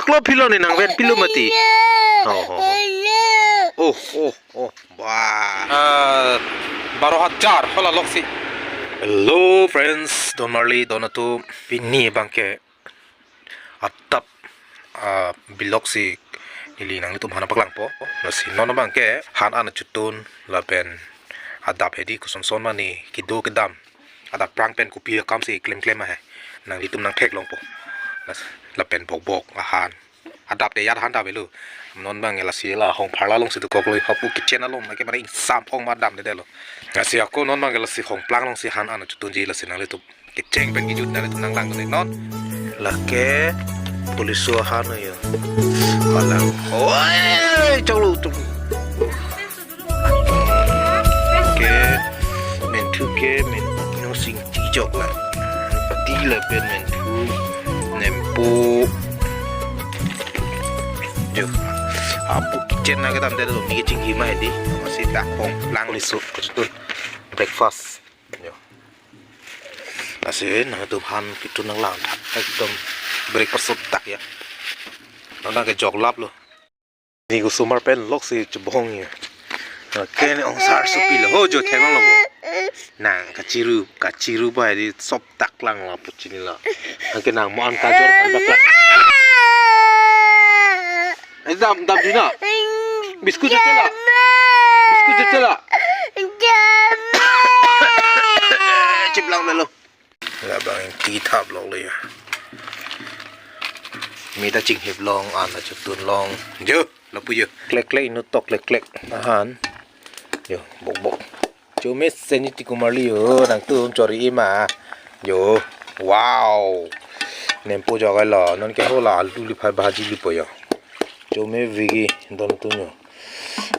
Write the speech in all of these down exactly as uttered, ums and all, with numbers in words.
Choklo pilo ne nangven pilo mati. Ho, ho, ho. Oh, oh, oh. Wah. Ah, baro hajar hala loksi. Hello friends, don marli, don atum, pini abangke adap, ah, bilok si neli nanglitum aphan paklangpo. Lasi non abangke han an chotun lapen adap hedi koson son mani kedo kedam. Adap aphrang pen kopi akam si klem klem ahe. Nanglitum nangtheklongpo. Las-, lapen bokbok ahan. Adap te yat han ta avelo. Non abangke lasi la hongpharla along si dokoklo, hapu kitchen along nake mane ingsam ong ma damdedetlo. Lasi ako non abangke lasi hongplang along si han an chotunji, lasi nanglitum kecheng pen kejut nanglitum nanglang dun non. Lake poliso ahan ya. Halang. Oi, choklo, choklo. Ke menthu ke men nung sing tijok la. Pati lapen menthu, nempo. Jo. Hapu kitchen nake damdetlo, mi kechinghi ma hedi. Masi dak hongplang liso kachotun. Breakfast. Jo. Lasi nangtum han ketun nanglang. Ekdom breakfast dak ya. Nang ke joklaplo. Ni kosomar pen loksi chobong ya. Ke ne ongsar supilo. Ho jo themang lo. Nang kachiru, kachiru ba di sop taklang la puchini la. Nang ke nang mo an kajor kan taklang. Eh, dam, dam dina. Biscuit jete la. Biscuit jete la. Chiplang melo. Labang ingti thap lok le ya. Mi ta chinghip long, an ta chotun long. Jo, lapu jo. Klek klek inut tok klek klek. Ahan. Jo, bokbok. Chome seni ti kumar li yo, nangtum chori ima. Jo, wow. Nempo jo kai lo, non ke hola alu liphai bhaji lipo yo. Chome vigi don atum yo.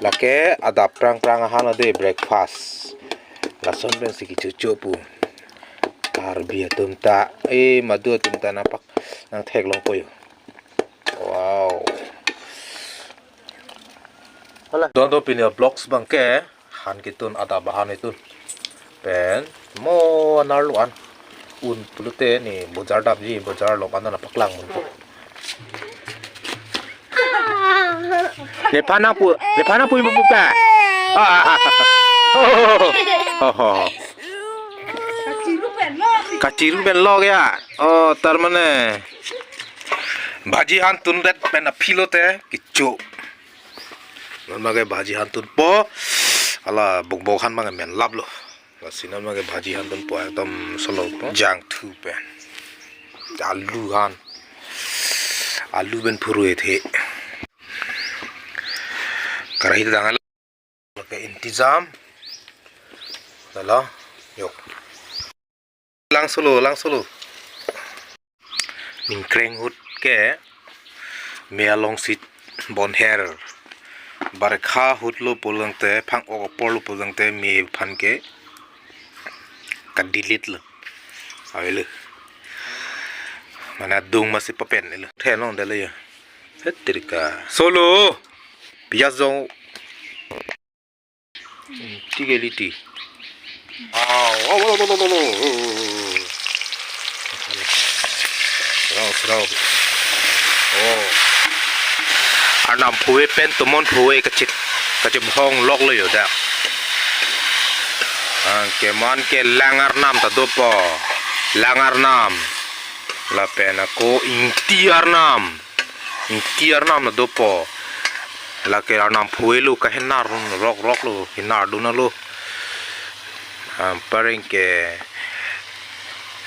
Lake adap prang prang ahan ade breakfast. Lason pensi kechocho pu. Karbi atum ta, eh, Madu atum ta napak nangtheklongpo yo. Wow. Hala. Don do pini vlogs abangke han ketun adap ahan ketun. Pen mo anerlo an. Un pulote ne bojar damji, bojar lok an ta paklang mun. Nephan nangpu, nephan nangpu ibu buka. Ah, ah, ah. Oh, oh, oh. Kachiru pen lok ya. Oh, tar mane bhaji han tundet pen aphi lote kecho. Non abangke bhaji han tunpo. Hala bokbok han abangke menlaplo. Lasi non abangke bhaji han tunpo ekdom solo po. Jangthu pen. Alu han. Alu pen phurui the. Karahi dang alo. Ke intijam. Dala. Yok. Lang solo, lang solo. Ningkreng ahut ke me along si bonher. Barkha ahut lo pulangte, phang-ok apor lo pulangte me aphan ke kadilit lo. Avelo. Mane adung masi papen lo. Thenong dele ya. Hetrika. Solo. Piyas jong. Hmm, tiga liti. Wow, wow, wow, wow, wow, wow. Serau, serau. Oh. Arnam phuwe pen tomon phuwe kachit, kachibhong loklo yo dak. Anke man ke lang arnam ta dopo. Lang arnam. Lapen ako ingti arnam. Ingti arnam ta dopo. Lake arnam phuwe lo kahenar rok rok lo, henar dun lo. Anparke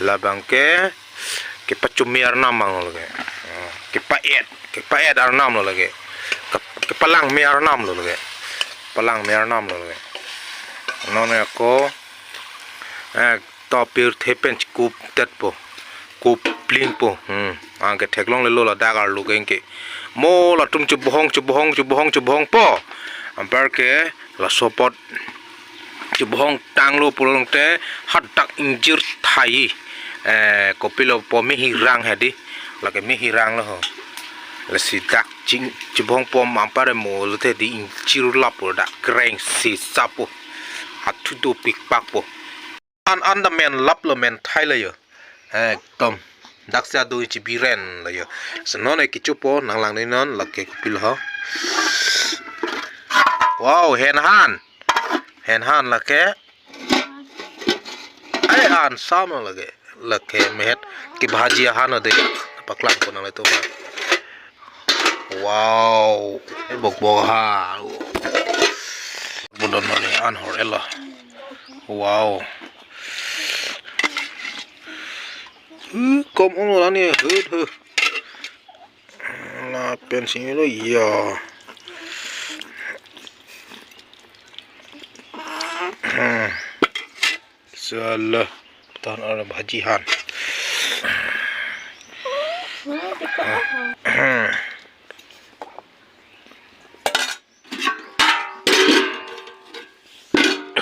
labang ke kepachumi arnam abang lo ke. Kepa-et, kepa-et arnam lo lake. Ke-, kepalang me arnam lo lake. Palang me arnam lo lake. Non ako, eh, to pirthe pen chikup tet po. Kup pling po. Hmm. Anke theklonglelo ladak arlo ke anke. Mo latum chibhong, chibhong, chibhong, chibhong po. Anparke laso apot chibhong tanglo pulangte hadak ingjir thai. Eh, kopilo po me hirang hedi. Lake me hirang lo ho. Lasi dak ching chibhong po anpar mo lote di ingjir lapu dak kreng si sapo. Athu do pikpak po. An an ta menlaplo, menthai lo yo. Ekdom. Dak si adung chibiren lo yo. Senon e kechopo nanglang ni non lake kopilo ho. Wow, henhan. Henhan lake. Ai han sam lo lake. Lake mehet ke bhaji ahan lo de. Paklang ko nanglitum. Wow. E bok bok ha. Budon mane an hor elo. Wow. Hmm, kom ong lo ni hut hu. Lapen sini lo ya. Hmm. Salah. Tahan ada bhaji han.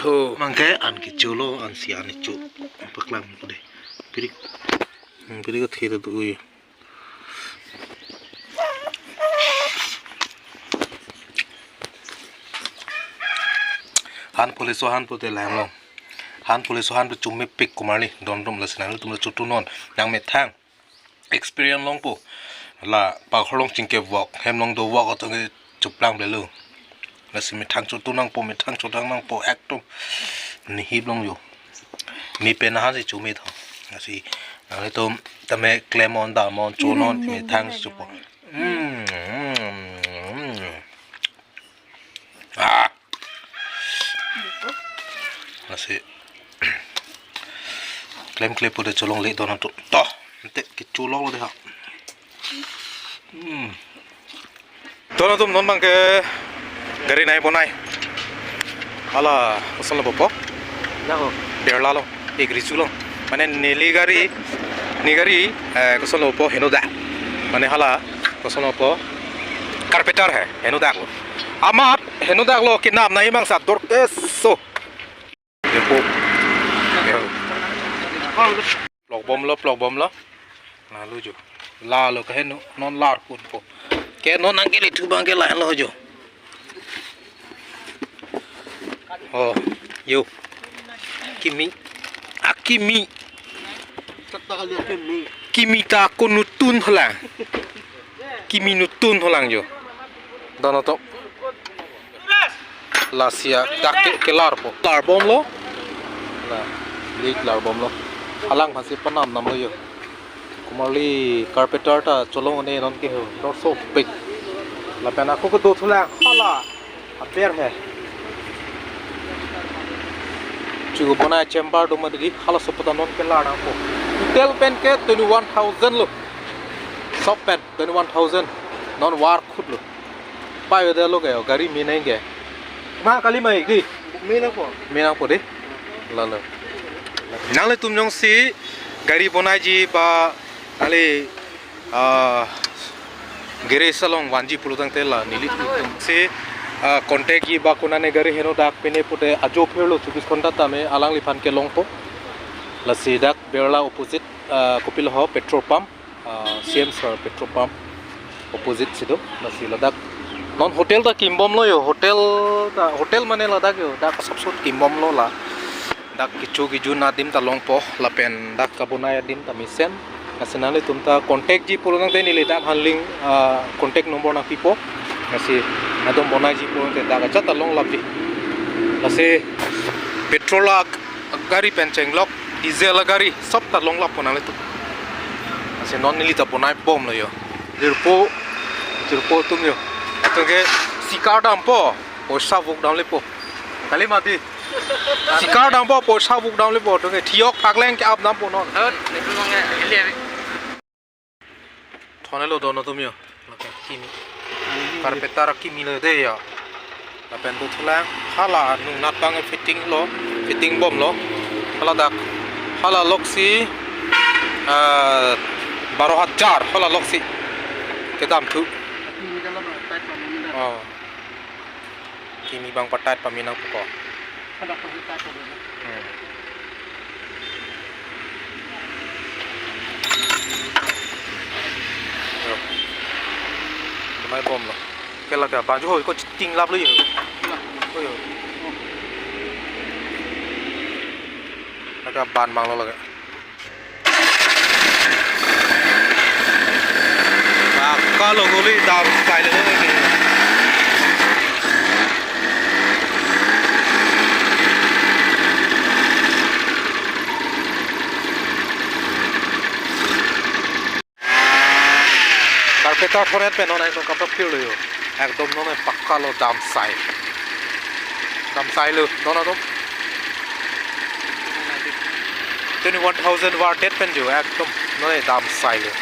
Ho, mangke an kecho lo, an si an kecho. Paklang ko de. Pirik. Hmm, pirik ke theda tu ui. Han poliso han pote lam lo. Han poliso han pe chumepik komarli don dom la senang tum la chutu non. Nangmethang experience longpo. La pakhor along chingke vok, hem along do vok atong ke chuplang belo. Lasi methang chutu nangpo, methang chutang nangpo, ekdom nihip long yo. Mi pen ahan si chume tho. Lasi nanglitum tame klemon damon chunon methang chupo. Hmm. Hmm. Ah. Lasi klem kle pu de cholongle don atum. To, ante kecho lok lo de ha. Hmm. Don atum non bangke gari nai bonai. Hala, koson lo bopo? Jago. Berla lo, ek risu lo. Mane neli gari, ne gari, eh, koson lo bopo henodak. Mane hala, koson lo bopo? Carpenter hai, henodak lo. Amat henodak lo kenam nai mang sa dor keso. Depo. Plok bom lo, plok bom lo. Na lo jo. La lo ke heno, non lar pun po. Ke non nangkele thu bangke la lo jo. Oh, yo. Kimi. Akimi. Kimi ta kunutun halang. Kimi nutun halang jo. Don atum. Lasi adak ke, kelar po. Lar bom lo. La, lik lar bom lo. Alang phansi panam nam lo yo. Komarli carpenter ta cholong ne non ke ho. Dor sopik. Lapen ako kedo thulang. Hala. Aber hai. Chu bonai chamber do ma didi, hala sopo ta non kelar nangpo. Total pen ke twenty one thousand lo. Sob pen twenty one thousand. Non war khut lo. Pai vede lo ke, gari me nang ke. Ma kali ma ik di. Me nangpo. Me nangpo di. Lalo. Nanglitum jongsi gari bonaiji ba nangli ah, garage along vanji pulo tangte la neli si, ah, contact ji ba konane gari henodak pine pute ajo phirlo chubis ghonta tame alangliphan kelongpo. Lasi dak Birla opposite, ah, kopilo ho petrol pump, ah, C M sir petrol pump opposite si do. Lasi ladak non hotel ta kimbom lo yo, hotel ta, hotel mane ladak yo, dak asap sot kimbom lo la. Dak kecho kejun adim ta longpo, lapen dak kabonai adim ta mesen. Lasi nanglitum ta contact ji pulo tangte neli dak Hanling, ah, contact number nangpipo. Lasi adom bonaiji pulo tangte dak ajat ta longlap di. Lasi petrol a gari pen chenglok, diesel a gari sob ta longlap po nanglitum. Lasi non neli ta bonai bom lo yo. Jirpo, jirpo atum yo. Atum ke sikar dampo, poisa vok damlepo. Kali mati. Sikar dampo, poisa vok damlepo, atum ke thiok phakleng ke-ap dampo non. Hot, nitu mangga, ili abi. Thone lo don atum yo. Lake kimi. Carpenter kimi lo de yo. Lapen tu thulang hala nungnat bang fitting lo, fitting bom lo. Hala dak. Hala loksi, ah, baro hajar hala loksi. Kedam thu. Oh. Kimi bang patat pame nangpo ko. Ada pasti tak ada. Hmm. Yo. Mai bom lo. Ke lake bang jo hoi ko chiting lap lo yo. Ko yo. Lake ban bang lo lake. Kalo guli dam style lo ini. Carpenter thoret pen non ekdom kapra phir lo yo. Ekdom non pakka lo dam sai. Dam sai lo, non atum. Twenty-one thousand watt det pen jo, ekdom non dam sai lo.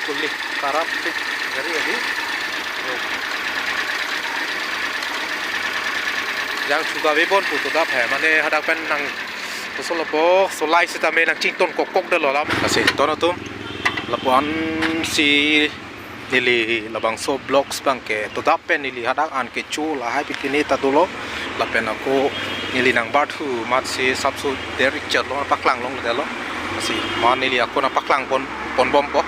Kuli karap tu gari adi. Jang sudah bebon putu dap hai, mane hadak pen nang kosolo bok, solai sitame nang chington kokkok dolo lam. Lasi, ton atum, lapu-an si neli labangso vlogs abang ke todap pen neli hadak an kecho lahai pi kini ta dolo. Lapen ako neli nang barthu amat si sapso derek chat lo paklang longledetlo. Lasi ma neli ako nang paklang pon, pon bompo.